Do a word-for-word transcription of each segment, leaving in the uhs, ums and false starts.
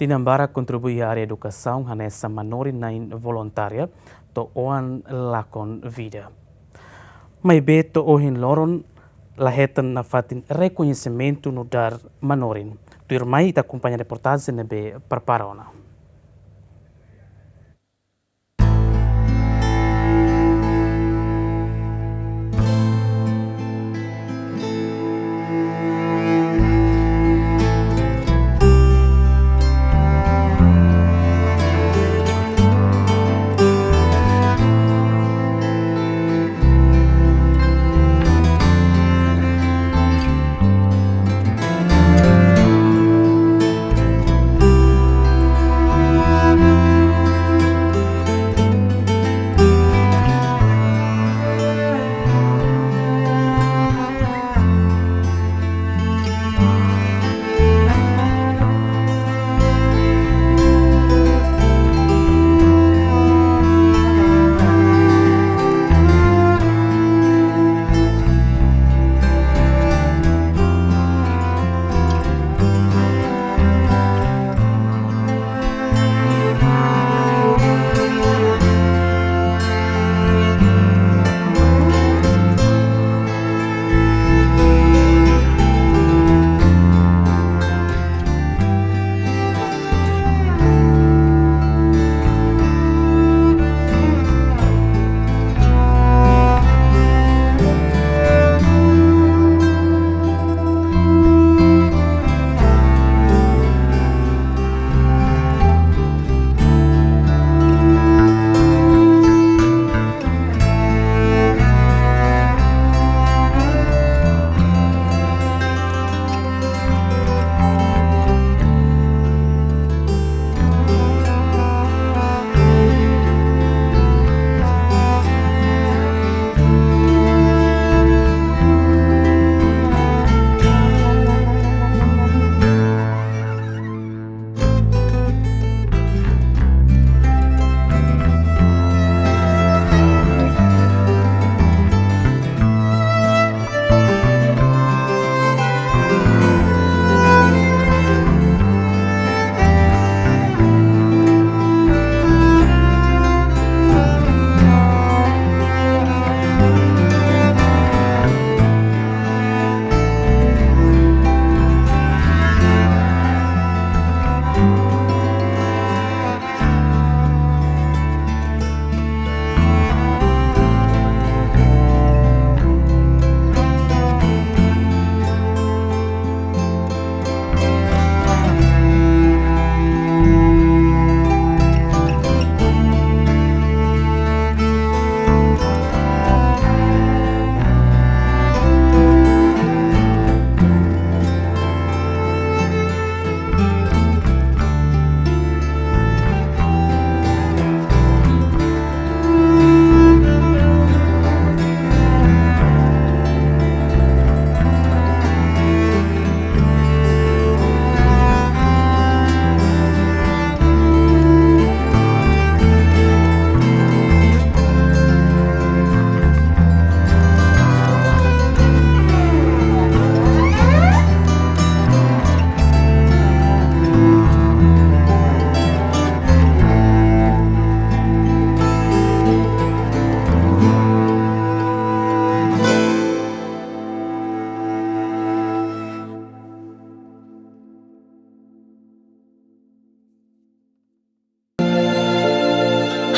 tinan barak kontribui iha área edukasaun hanesan manorin na'in voluntária to'o oan lakon vida. Maibé to'o ohin loron la hetan nafatin rekoñesimentu nu'udar manorin. Tuirmai ita akompaña reportajen ne'ebé prepara ona.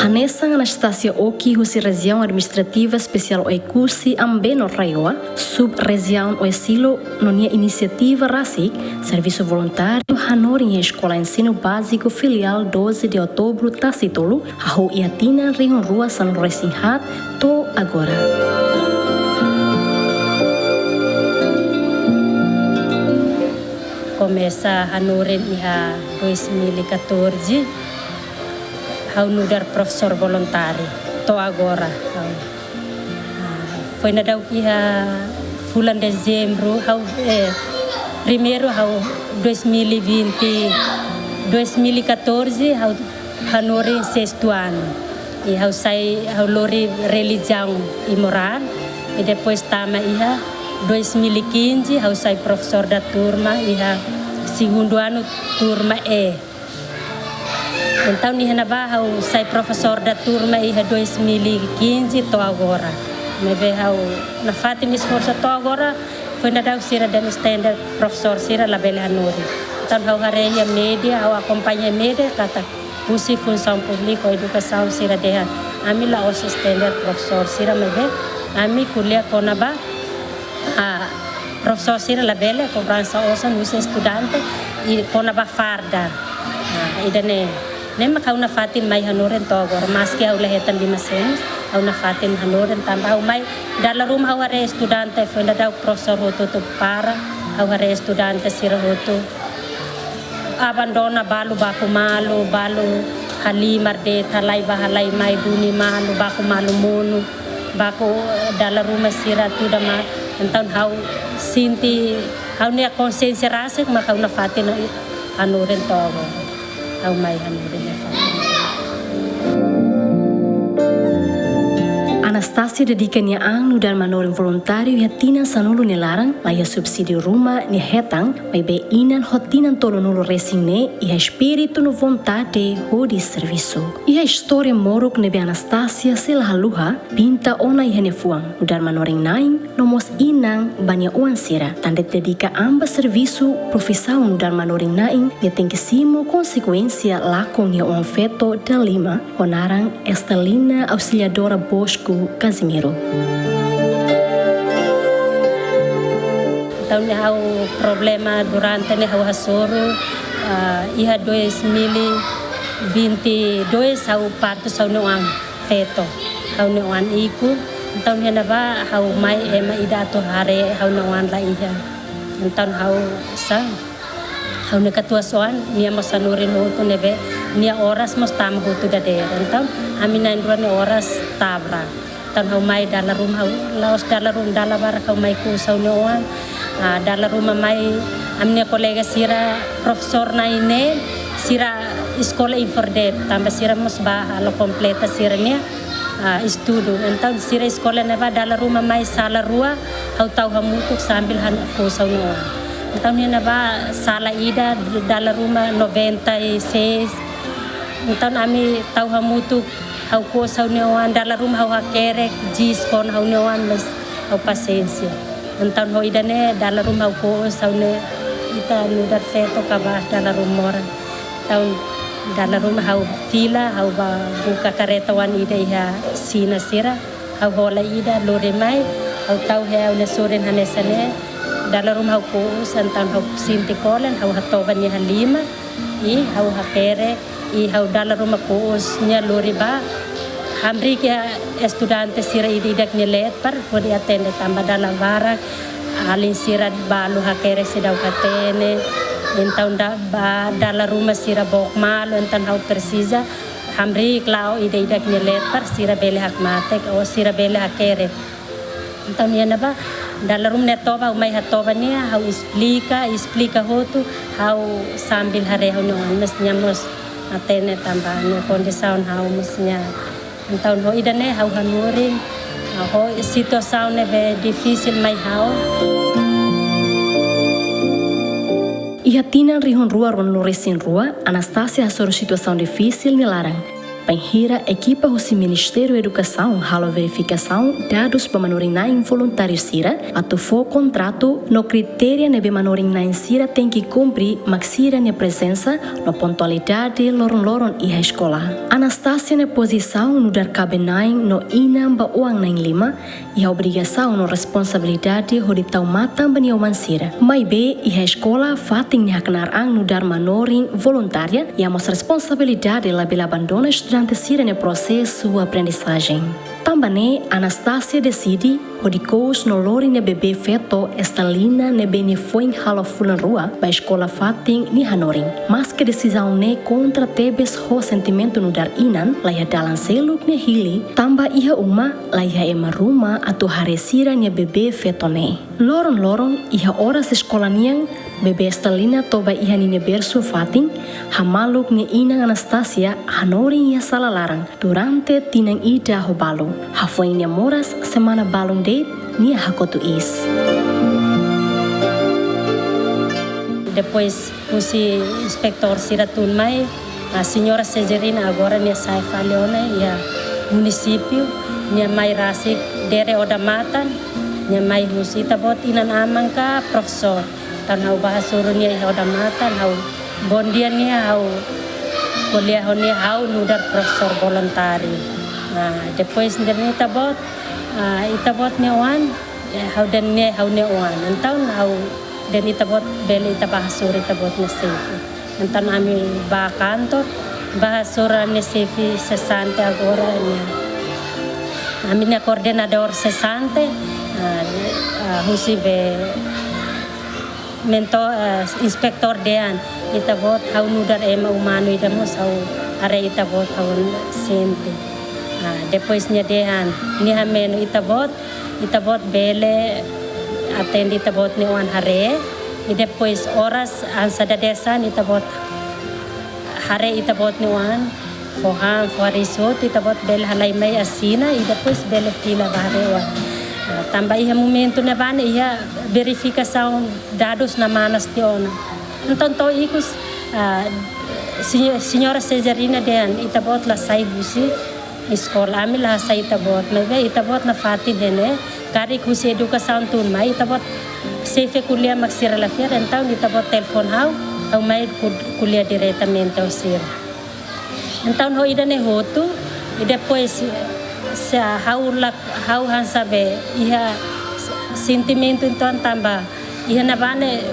Hanesan Anastasia Oki husi Rejiaun Administrativa Espesiál Oekusi Ambeno RAEOA, Sub-Rejiaun Oesilo, no nia inisiativa rasik, servisu voluntáriu hanorin iha Eskola Ensinu Báziku Filiál doze de Outubro Tasitolu, hahú iha tinan rihun rua sanulu resin haat to'o agora. Komesa hanorin iha dois mil e catorze, ha'u nu'udar profesór voluntáriu, to'o agora ha'u. Ah, foin daudauk iha fulan Dezembru, ha'u, eh, primeiru ha'u dois mil e vinte, dois mil e catorze, ha'u hanorin sestu anu. I ha'u sai, ha'u lori relijiaun i morál. I depois tama iha dois mil e quinze, ha'u sai profesór da turma iha segundu anu turma E. Entaun iha ne'ebá ha'u sai profesór da turma iha dois mil e quinze to'o agora. Maibé ha'u nafatin esforsu to'o agora, foin daudauk sira dehan estender profesór sira labele hanorin. Entaun ha'u haree iha média, ha'u akompaña média, katak husi Funsaun Públika ho Edukasaun sira dehan ami la'ós estender profesór sira, maibé ami ko'alia kona-ba, ah, profesór sira labele kobransa osan husi estudante, i kona-ba farda. Ah, ida-ne'e, ne'e mak ha'u nafatin mai hanorin to'o agora, maski ha'u la hetan lima semis, ha'u nafatin hanorin tanba ha'u mai dala ruma ha'u haree estudante foin daudauk profesór hotu-hotu para, ha'u haree estudante sira hotu abandona, balu baku malu, balu halimar de'it, halai bá halai mai, duni malu, baku malu monu, baku, eh, dala ruma sira tuda mak. Entaun ha'u sente, ha'u-nia konxiénsia rasik mak ha'u nafatin hanorin to'o agora. Ha'u mai hanorin nafatin. Anastasia dedika nia an nu'udar manorin voluntáriu iha tinan sanulu nia laran, la iha subsídiu ruma nia hetan, maibé inan ho tinan tolunulu resin ne'e iha espíritu no vontade hodi servisu. Iha istória moruk ne'ebé Anastasia sei la haluha, pinta ona iha nia fuan, nu'udar manorin-na'in, no mós inan ba nia oan sira. Tan de'it dedika an ba servisu, profisaun nu'udar manorin-na'in, nia tenke simu konsekuénsia lakon nia oan-feto dalima, ho naran Estelina Auxiliadora Bosco Casimiro. Entaun ha'u problema durante ne'e ha'u hasoru, ah, iha dois mil e vinte e dois ha'u partu ha'u-nia oan-feto, ha'u-nia oan ikus. Entaun iha ne'ebá ha'u mai ema ida atu haree ha'u-nia oan la iha. Entaun ha'u sa, ha'u-nia katuas-oan, nia mós hanorin hotu ne'ebé nia oras mós tama hotu dadeer. Entaun ami na'in-rua nia oras tabrak. Entaun ha'u mai dala ruma ha'u, la'ós dala ruma, dala barak ha'u mai ku'us ha'u-nia oan. Ah, dala ruma mai ami-nia kolega sira profesór na'in ne'e, sira eskola Infordep, tanba sira mós bá halo kompleta sira-nia, ah, estudu. Entaun sira eskola ne'ebá dala ruma mai sala rua, ha'u tau hamutuk sambil han ku'us ha'u-nia oan. Entaun iha ne'ebá sala ida dala ruma noventa e seis. Entaun ami tau hamutuk, ha'u ku'us ha'u-nia oan, dala ruma ha'u hakerek, jis kona ha'u-nia oan, mas ha'u pasiénsia. Entaun ho ida-ne'e dala ruma ha'u ku'us ha'u-nia, ita nu'udar feto kabaas dala ruma moras. Entaun dala ruma ha'u fila, ha'u bá buka kareta oan ida iha Xina sira. Ha'u hola ida, lori mai, ha'u tau iha ha'u-nia sorin hanesan ne'e. Dala ruma ha'u ku'us, entaun ha'u sente kolen, ha'u hatoba nia halimar, i ha'u hakerek, i ha'u dala ruma ku'us nia lori bá. Hamriik iha estudante sira ida-idak nia leet para hodi atende tanba dala barak alin sira balu hakerek seidauk hatene. Entaun da-, ba dala ruma sira book malu, entaun ha'u presiza hamriik la'o ida-idak nia leet para sira bele hakmatek ou sira bele hakerek. Entaun iha ne'ebá dala ruma nia toba, ha'u mai hatoba nia, ha'u esplika, esplika hotu, ha'u sambil haree ha'u-nia oan, mas nia mós hatene tanba nia kondisaun, ha'u mós nia. Entaun ho ida-ne'e ha'u hanorin, ah, ho situasaun ne'ebé difisil mai ha'u. Iha tinan rihun rua ruanulu resin rua, Anastasia hasoru situasaun difisil nia laran. Bainhira ekipa husi Ministériu Edukasaun halo verifikasaun dadus ba manorin-na'in voluntáriu sira, atu fó kontratu no kritéria ne'ebé manorin-na'in sira tenke kumpre mak sira-nia prezensa no pontualidade loron-loron iha eskola. Anastasia nia pozisaun nu'udar kaben-na'in no inan ba oan na'in-lima, iha obrigasaun no responsabilidade hodi tau matan ba nia oan sira. Maibé iha eskola fatin nia haknaar an nu'udar manorin voluntária, iha mós responsabilidade labele abandona estudante sira-nia prosesu aprendizajen. Tanba ne'e, Anastasia deside hodi ku'us no lori nia bebé feto Estelina ne'ebé nia foin halo fulan rua ba eskola fatin nia hanorin. Maske desizaun ne'e kontra tebes ho sentimentu nu'udar inan, la iha dalan seluk nia hili, tanba iha uma la iha ema ruma atu haree sira-nia bebé feto ne'e. Loron-loron iha oras eskola nian, bebé Estelina toba iha ninia bersu fatin, hamaluk nia inan Anastasia hanorin iha sala laran durante tinan ida ho balu. Hafoin nia moras, semana balun de'it nia hakotu iis. Depois husi inspetór sira tun mai, A señora Sezerina agora nia sai fali ona iha munisípiu, nia mai rasik dere odamatan, nia mai husu ita-boot inan-aman ka profesór. Entaun ha'u bá hasoru nia iha odamatan, ha'u bondia nia, ha'u ko'alia ho nia, ha'u nu'udar profesór voluntáriu. Ah, depois dehan ita-boot, ah, ita-boot nia oan, eh, ha'u dehan ne'e ha'u-nia oan. Entaun ha'u dehan ita-boot bele ita bá hasoru ita-boot nia xefe. Entaun ami bá kantor, bá hasoru ami-nia xefe sesante agora, ami-nia koordenadór sesante, ah, ah, husi be mentór, ah, inspetór dehan, ita-boot ha'u nu'udar ema umanu ida mós ha'u haree ita-boot ha'u sente. Ah, depois nia dehan, nia hameno ita-boot, ita-boot bele atende ita-boot nia oan haree, i depois oras hanesan dadeer-saan ita-boot haree ita-boot nia oan, fó han, fó hariis hotu, ita-boot bele halai mai asina, i depois bele fila bá haree oan. Ah, tanba iha momentu ne'ebá ne'e iha verifikasaun dadus na manas tiha ona. Entaun to'o ikus, ah, se-, señora Sezerina dehan, ita-boot la sai husi eskola, ami la hasai ita-boot, maibé ita-boot nafatin iha ne'e, karik husi edukasaun tun mai, ita-boot xefe ko'alia mak sira la fiar, entaun ita-boot telefone ha'u, ha'u mai ko-, ko'alia diretamente ho sira. Entaun ho ida-ne'e hotu, i depois se ha'u la, ha'u hanesan be iha sentimentu entaun tanba iha ne'ebá ne'e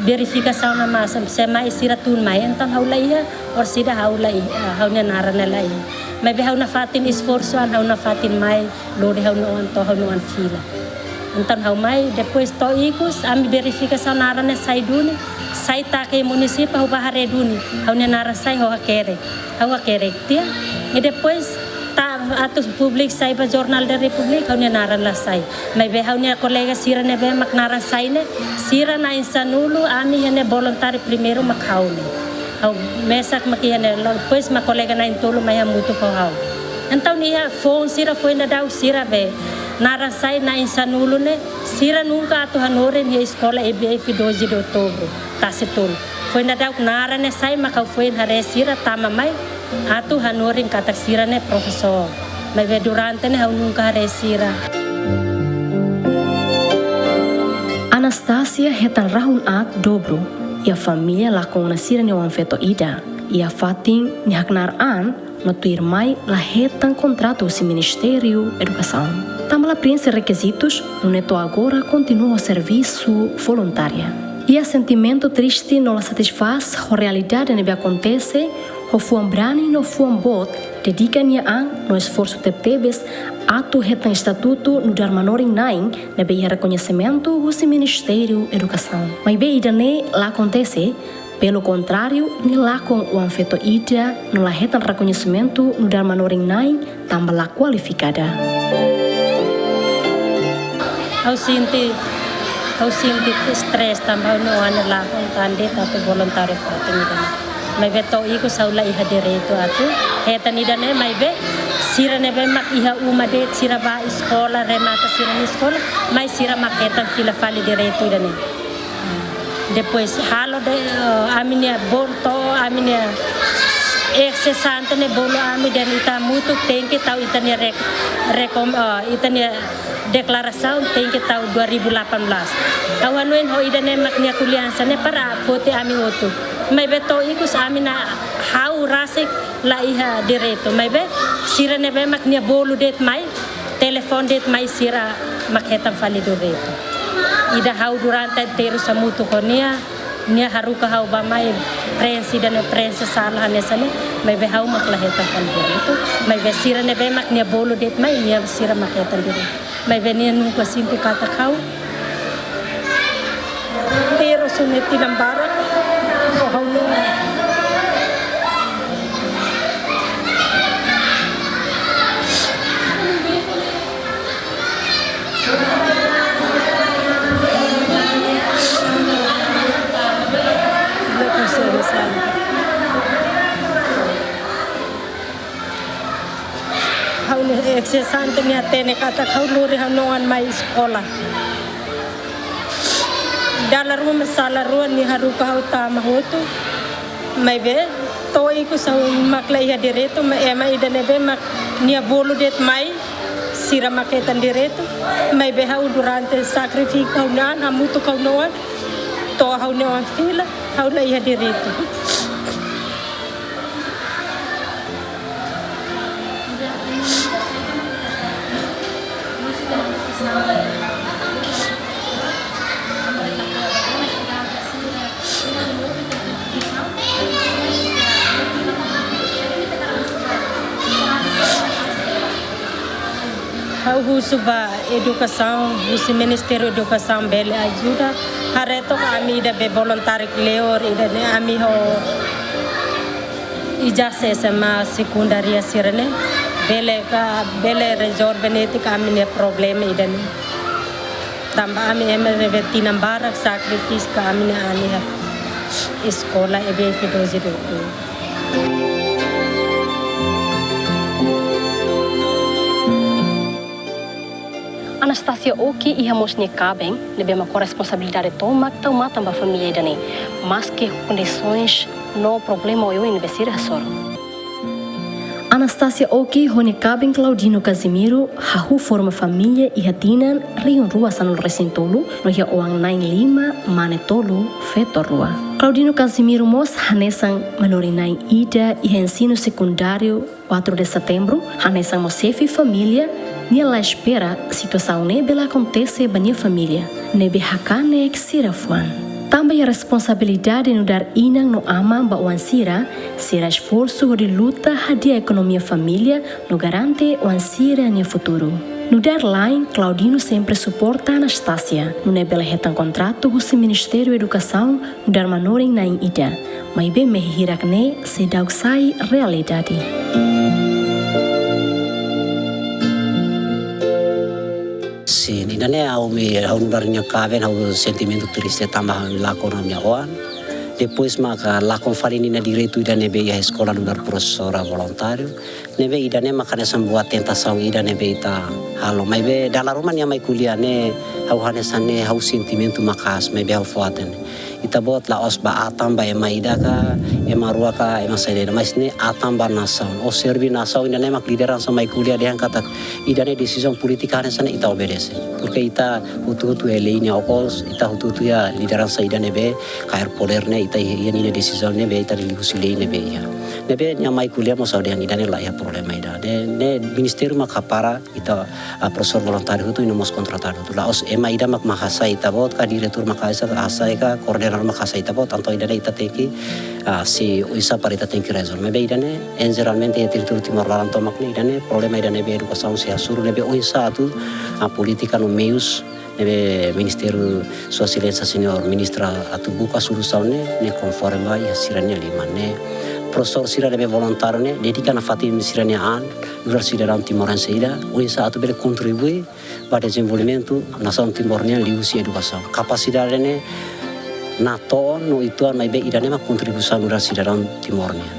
verifikasaun na manas, se mai sira tun mai, entaun ha'u la iha, orsida ha'u la iha, ha'u-nia naran ne'e la iha. Maibé ha'u nafatin esforsu an, ha'u nafatin mai, lori ha'u-nia oan to'o ha'u-nia oan fila. Entaun ha'u mai, depois to'o ikus, ami verifikasaun naran ne'e sai duni, sai taka iha munisípiu, ha'u bá haree duni, ha'u-nia naran sai ho hakerek, ha'u hakerek tiha. I depois, ta atu públiku sai ba Jornál da Repúblika, ha'u-nia naran la sai. Maibé ha'u-nia kolega sira ne'ebé mak naran sai ne'e, sira na'in-sanulu, ami iha ne'e voluntáriu primeiru mak ha'u ne'e. Ha'u mesak mak iha ne'e, la, depois mak kolega na'in-tolu mai hamutuk ho ha'u. Entaun iha foun sira foin daudauk sira be naran sai na'in-sanulu ne'e, sira nunka atu hanorin iha eskola E B F doze de Outubro, Tasi Tolu. Foin daudauk naran ne'e sai mak ha'u foin haree sira tama mai, atu hanorin katak sira ne'e profesór. Maibé durante ne'e ha'u nunka haree sira. Anastasia hetan rahun aat dobro, iha família lakon ona sira-nia oan-feto ida. Iha fatin nia haknaar an, no tuirmai la hetan kontratu husi Ministériu Edukasaun. Tanba la prienxe rekizitus, nune'e to'o agora kontinua ho servisu voluntária. Iha sentimentu triste no la satisfás ho realidade ne'ebé akontese, ho fuan brani no fuan boot, dedika nia an no esforsu tebetebes atu hetan estatutu nu'udar manorin-na'in ne'ebé iha rekoñesimentu husi Ministériu Edukasaun. Maibé ida-ne'e la akontese, pelo kontráriu, nia lakon oan-feto ida no la hetan rekoñesimentu nu'udar manorin-na'in tanba la kualifikada. Ha'u sente, ha'u sente stress tanba ha'u-nia oan lakon tan de'it atu voluntáriu fatin ida-ne'e. Maibé to'o ikus ha'u la iha direitu atu hetan ida-ne'e, maibé sira ne'ebé mak iha uma de'it sira bá eskola, remata sira-nia eskola, mai sira mak hetan fila fali direitu ida-ne'e. Depois halo de'it, eh, ami-nia bolu, ami-nia eis-sesante ne'e bolu ami dehan ita hamutuk tenke tau ita-nia rek-, rekom-, eh, ita-nia deklarasaun tenke tau dua ribu delapan belas. Ha'u hanoin ho ida-ne'e mak nia ko'alia hanesan ne'e para foti ami hotu. Maibé to'o ikus ami na ha'u rasik la iha direitu. Maibé sira ne'ebé mak nia bolu de'it mai, telefone de'it mai sira mak hetan fali direitu. Ida ha'u durante terus hamutuk ho nia, nia haruka ha'u bá mai prienxe ida-ne'e, prienxe sala hanesan ne'e, maibé ha'u mak la hetan fali direitu. Maibé sira ne'ebé mak nia bolu de'it mai, nia sira mak hetan direitu. Maibé nia nunka sente katak ha'u. Terus ne'e tinan barak, oh, ha'u nunka. Ha'u-nia eis-sesante nia hatene katak ha'u lori ha'u-nia oan mai eskola. Dala ruma sala rua nia haruka ha'u tama hotu. Maibé To'o ikus ha'u mak la iha direitu, maibé ema ida ne'ebé mak nia bolu de'it mai, sira mak hetan direitu, maibé ha'u durante sakrifísiu ha'u-nia an, hamutuk ha'u-nia oan, to'o ha'u-nia oan fila, ha'u la iha direitu. Ha'u husu ba edukasaun, husi Ministériu Edukasaun bele ajuda. Haree took ami ida be voluntáriu kleur ida-ne'e ami ho ijazah S M A sekundária sira-ne'e. Bele ka, bele rezolve netik ami-nia problema ida-ne'e. Tanba ami ema ne'ebé tinan barak sakrifísiu ka ami-nia an iha eskola E B F doze de Outubro. Anastasia Oki iha mós nia kaben, ne'ebé mak ho responsabilidade tomak tau matan ba família ida-ne'e, maske kondisoens no problema oioin ne'ebé sira hasoru. Anastasia Oki ho nia kaben Claudino Casimiro hahú forma família iha tinan rihun rua sanulu resin tolu, no iha oan na'in lima, mane tolu, feto rua. Claudino Casimiro mós hanesan manorin-na'in ida iha ensinu sekundáriu Quatro de Setembro, hanesan mós xefe família, nia la espera situasaun ne'e bele akontese ba nia família, ne'ebé hakanek sira fuan. Tanba iha responsabilidade nu'udar inan no aman ba oan sira, sira esforsu hodi luta hadi'a ekonomia família no garante oan sira-nia futuru. Nu'udar la'en, Claudino sempre suporta Anastasia, nune'e bele hetan kontratu husi Ministériu Edukasaun nu'udar manorin-na'in ida. Maibé mehi hirak-ne'e seidauk sai realidade. Sin, ida-ne'e ha'u-nia, ha'u nu'udar nia kaben, ha'u sentimentu triste tanba ha'u lakon ha'u-nia oan. Depois maka lakon fali nia direitu ida ne'ebé iha eskola nu'udar profesora voluntáriu. Ne'ebé ida-ne'e mak hanesan buat tentasaun ida ne'ebé ita halo. Maibé dala ruma nia mai ko'alia ne'e ha'u hanesan ne'e ha'u sentimentu maka'as, maibé ha'u fó-hatene. Ita-boot la'ós bá atan ba ema ida ka, ema rua ka, ema saida ida, mas ne'e atan ba nasaun. Ó serve nasaun, ida-ne'e mak lideransa mai ko'alia dehan katak ida-ne'e desizaun polítika hanesan ne'e ita obedese. Porke ita hotu-hotu iha lei nia okos, ita hotu-hotu iha lideransa ida ne'ebé kaer podér ne'e, ita iha, iha nia desizaun ne'ebé ita liuhusi lei ne'ebé iha. Ne'ebé nia mai ko'alia mós ha'u dehan ida-ne'e la iha problema ida. Ne'e, ne'e ministériu mak hapara ita, ah, profesór voluntáriu hotu i no mós kontratadu hotu. La'ós ema ida mak, mak hasai ita-boot ka, diretór mak hasai, hasai ka, koordenadór mak hasai ita-boot, entaun ida-ne'e ita tenke, ah, sei oinsá para ita tenke rezolve. Maibé ida-ne'e, en jeralmente iha territóriu Timor laran tomak ne'e, ida-ne'e problema ida ne'ebé edukasaun sei hasoru, ne'ebé oinsá atu, ah, polítika no meius ne'ebé Ministériu Sua Exelénsia Señór Ministra atu buka solusaun ne'e, ne'e konforme ba iha sira-nia liman ne'e. Profesór sira ne'ebé voluntáriu ne'e, dedika nafatin sira-nia an, nu'udar sidadaun timorense ida, oinsá atu bele kontribui ba dezenvolvimentu nasaun Timor nian liuhusi edukasaun. Kapasidade ne'e natoon no uitoan, maibé ida-ne'e mak kontribuisaun nu'udar sidadaun Timor nian.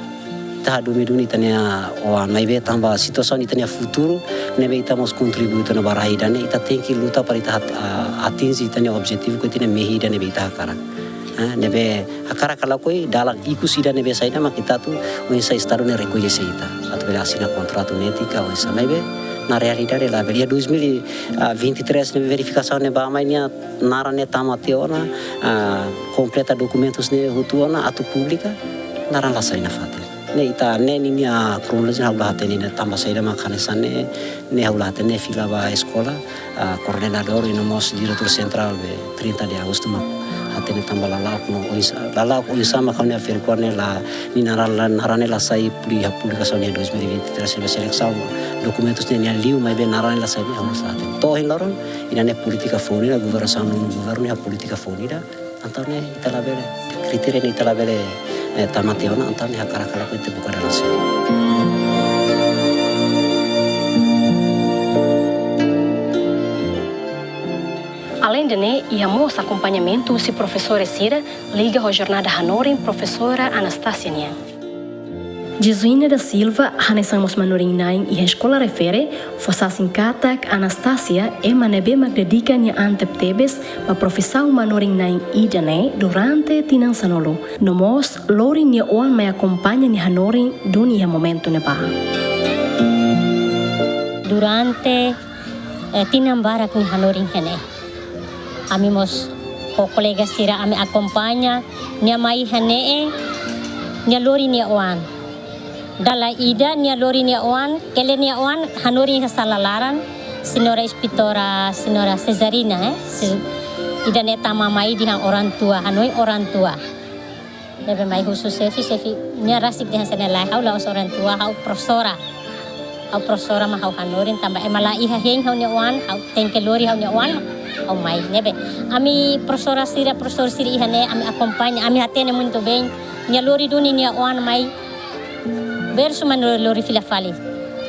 Ita hadomi duni ita-nia oan, maibé tanba situasaun ita-nia futuru, ne'ebé ita mós kontribui tiha ona ba rai ida-ne'e, ita tenke luta para ita hat-, a-, atinje ita-nia objetivu, ka ita-nia mehi ida ne'ebé ita hakarak. Ah, ne'ebé hakarak ka lakohi, dalan ikus ida ne'ebé saida mak ita atu, oinsá Estadu ne'e rekoñese ita. Atu bele asina kontratu netik ka oinsá, maibé na realidade labele. Iha dois mil e vinte e três ne'e verifikasaun ne'e bá mai, nia naran ne'e tama tiha ona, ah, kompleta dokumentus ne'e hotu ona, atu publika, naran la sai nafatin. Ne'e ita, ne'e ninia kronolojia ha'u la hatene, ne'e tanba saida mak hanesan ne'e, ne'e ha'u la hatene, fila ba eskola, ah, koordenadór i no mós diretór sentrál be trinta de agosto mak hatene tanba lala'ok no oinsá, lala'ok oinsá mak ha'u-nia aferikuan ne'e la, nia naran la, naran ne'e la sai publi-, publikasaun iha dois mil e vinte e três ne'ebé selesaun dokumentus ne'e nia liu, maibé naran ne'e la sai, ne'e ha'u mós la hatene. To'o ohin loron, ida-ne'e polítika foun ida, governasaun no governu iha polítika foun ida. Entaun ne'e ita labele, kritéria ne'e ita labele, eh, tama tiha ona, entaun ne'e hakarak ka lakohi ita buka dalan seluk. Aleinde ne'e, iha mós akompañamentu husi profesór sira liga ho jornada hanorin profesora Anastasia nian. Jesuína da Silva, hanesan mós manorin-na'in iha eskola refere, fó sasin katak Anastácia ema ne'ebé mak dedika nia an tebetebes ba profisaun manorin-na'in ida-ne'e durante tinan sanulu. No mós lori nia oan mai akompaña nia hanorin duni iha momentu ne'ebá. Durante, eh, tinan barak nia hanorin iha ne'e. Ami mós ho kolega sira ami akompaña, nia mai iha ne'e, nia lori nia oan. Dala ida nia lori nia oan, kele nia oan hanorin iha sala laran, señora inspetora, señora Cesarina, eh, se-, ida-ne'e tama mai dehan orang tua, hanoin orang tua. Ne'ebé mai husu xefe, xefe nia rasik dehan sene lae, ha'u la'ós orang tua, ha'u profesora. Ha'u profesora mak ha'u hanorin tanba ema la iha hein ha'u-nia oan, ha'u tenke lori ha'u-nia oan, ha'u mai. Ne'ebé ami profesora sira, profesór sira iha ne'e, ami akompaña, ami hatene muito bem. Nia lori duni nia oan mai bersu mak nia lori fila fali.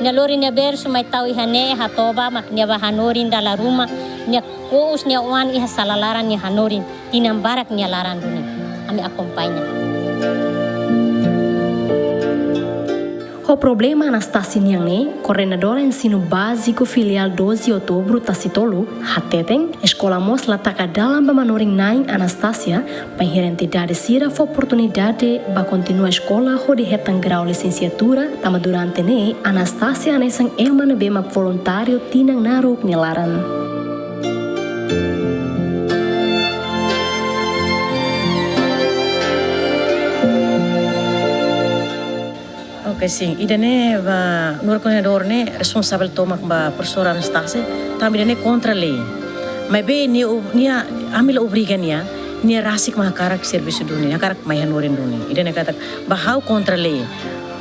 Nia lori nia bersu mai tau iha ne'e, hatoba mak nia bá hanorin dala ruma, nia kous nia oan iha sala laran nia hanorin. Tinan barak nia laran duni, ami akompaña. Ho problema Anastácia nian ne'e, koordenadora ensinu báziku filiál doze Outubru Tasitolu hateten, eskola mós la taka dalan ba manorin-na'in Anastácia, bainhira entidade sira fó oportunidade ba kontinua eskola hodi hetan grau lisensiatura, tanba durante ne'e Anastácia hanesan ema ne'ebé mak voluntáriu tinan naruk nia laran. Oke, sin. Ida-ne'e ba nu'udar koordenadór ne'e responsavel tomak ba profesora Anastácia, tanba ida-ne'e kontra lei. Maibé nia, nia, ami la obriga nia, nia rasik mak hakarak servisu duni, hakarak mai hanorin duni. Ida-ne'e katak ba ha'u kontra lei.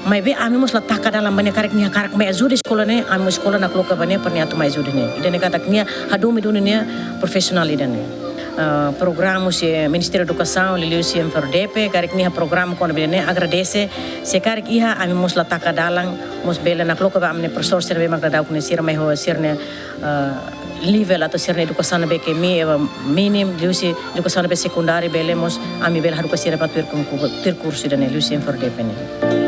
Maibé ami mós la taka dalan ba nia karik nia hakarak mai ajuda eskola ne'e, ami mós eskola nakloke ba nia para nia atu mai ajuda nia. Ida-ne'e katak nia hadomi duni nia profisionál ida-ne'e. Ah, programa husi Ministériu Edukasaun, liuliu husi M F R D P, karik nia programa kona-ba ida-ne'e, agradese. Se karik iha, ami mós la taka dalan, mós bele nakloke ba ami-nia profesór sira be mak daudaun ne'e sira mai ho sira-nia, ah, nivel atu sira-nia edukasaun ne'ebé ke mi-, eh, mínimu, liuhusi edukasaun ne'ebé sekundáriu bele mós, ami bele haruka sira ba tuir kon-, tuir kursu ida-ne'e, liuhusi M F R D P ne'e.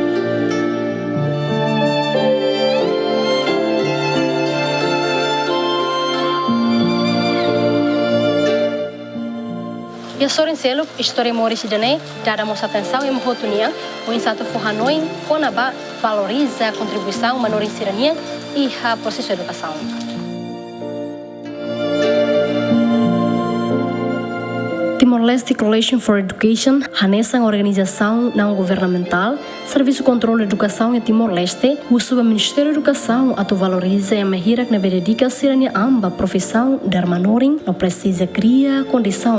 Iha sorin seluk, istória moris ida-ne'e dada mós atensaun ema hotu nian, oinsá atu fó hanoin kona-ba valoriza kontribuisaun manorin sira-nian iha prosesu edukasaun. Timor-Leste Coalition for Education, hanesan organizasaun naun-governamentál, servisu kontrolu edukasaun iha Timor-Leste, husu ba Ministériu Edukasaun atu valoriza ema hirak ne'ebé dedika sira-nia an ba profisaun dar manorin no presiza kria kondisaun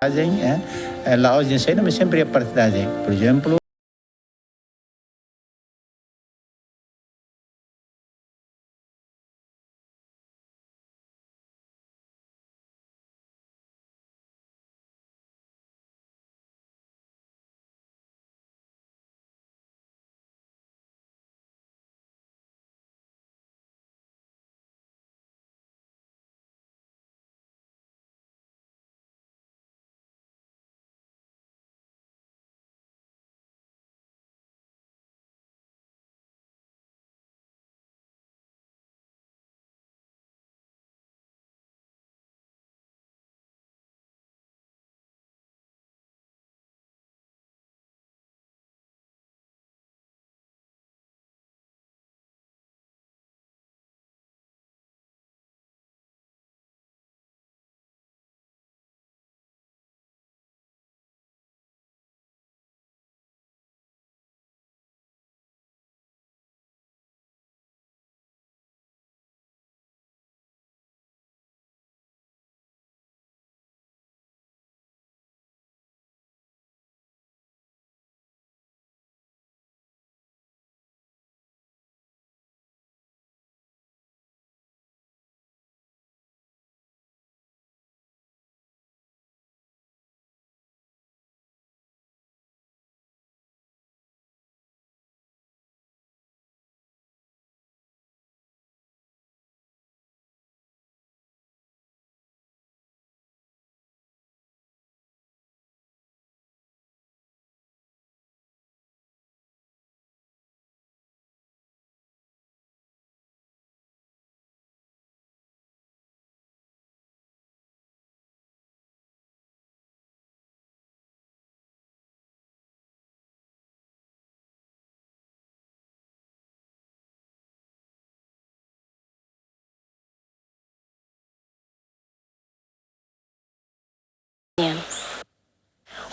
Ajen, eh, eh, la'ós ensinu, mas sempre iha partidajen. Por ezemplu,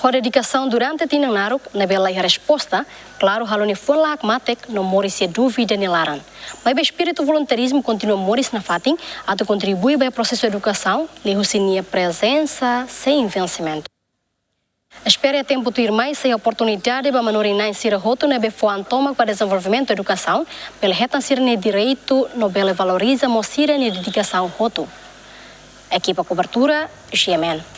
Ho dedikasaun durante tinan naruk ne'ebé la iha resposta, klaru halo nia fuan la hakmatek no moris iha dúvida nia laran. Maibé espíritu voluntarizmu kontinua moris nafatin atu kontribui ba prosesu edukasaun liuhusi nia prezensa sein vensimentu. Espera iha tempu tuirmai sai oportunidade ba manorin-na'in sira hotu ne'ebé fó an tomak ba dezenvolvimentu edukasaun, bele hetan sira-nia direitu no bele valoriza mós sira-nia dedikasaun hotu. Ekipa kobertura, G M N.